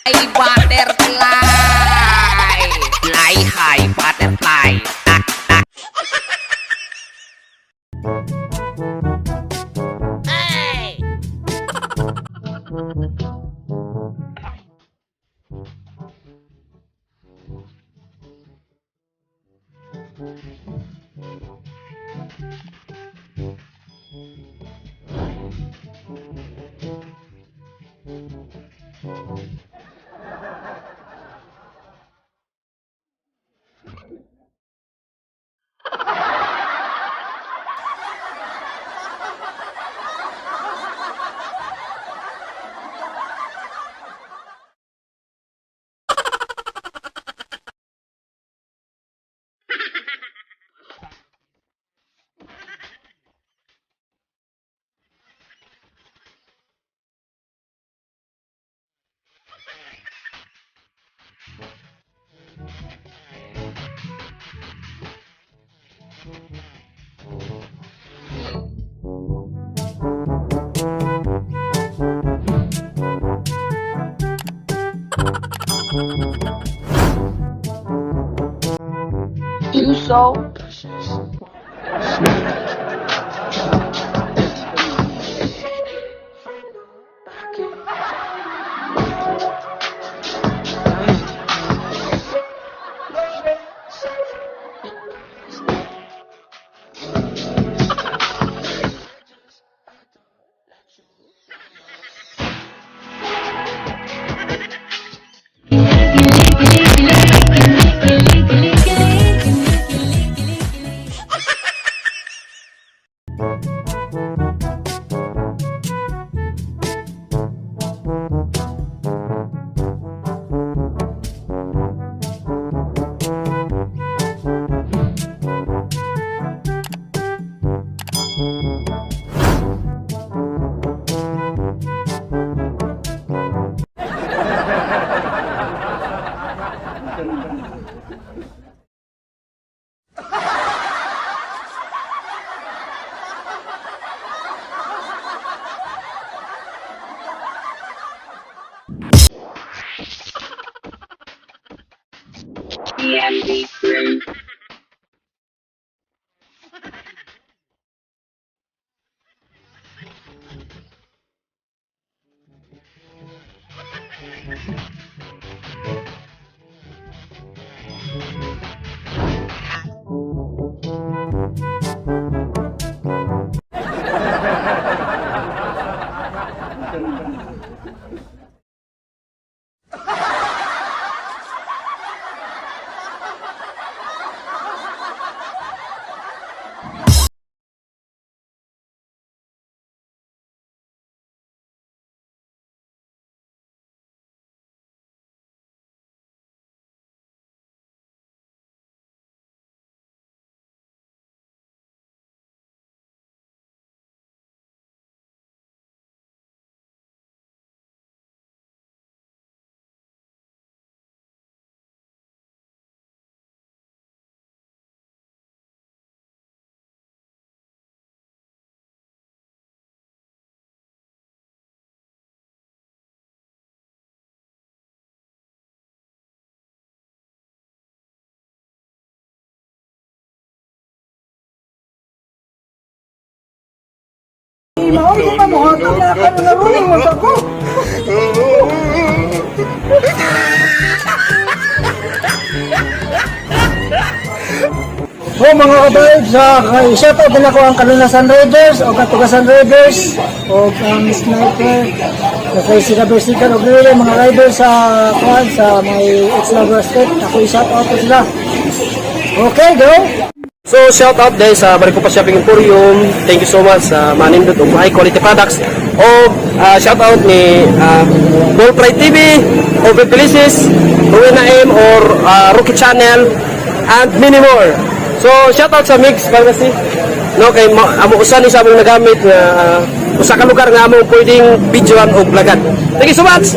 Ay, butterfly! Fly high, butterfly. Ah, ah. You so Mao ko pa mo hatag na karon na ruling mo sa ko. Oh, mga kabaib sa kay shout out na ko ang Kalunasan Raiders o Katugasan Raiders o ang Sniper na kay sila Bersikan og nila mga riders sa kuan sa may Extra State, ako i-shout out ko sila. Okay, go. So shout out dahil sa Maricopa Shopping Emporium. Thank you so much sa manindot og high quality products. O shout out ni Gold Pride TV, Open Felices, Rowena M or Rookie Channel and many more. So shout out sa Mix Pharmacy. No, kay amo usa ni sa among nagamit nga usa ka lugar nga among pwedeng videoan o vlogan. Thank you so much.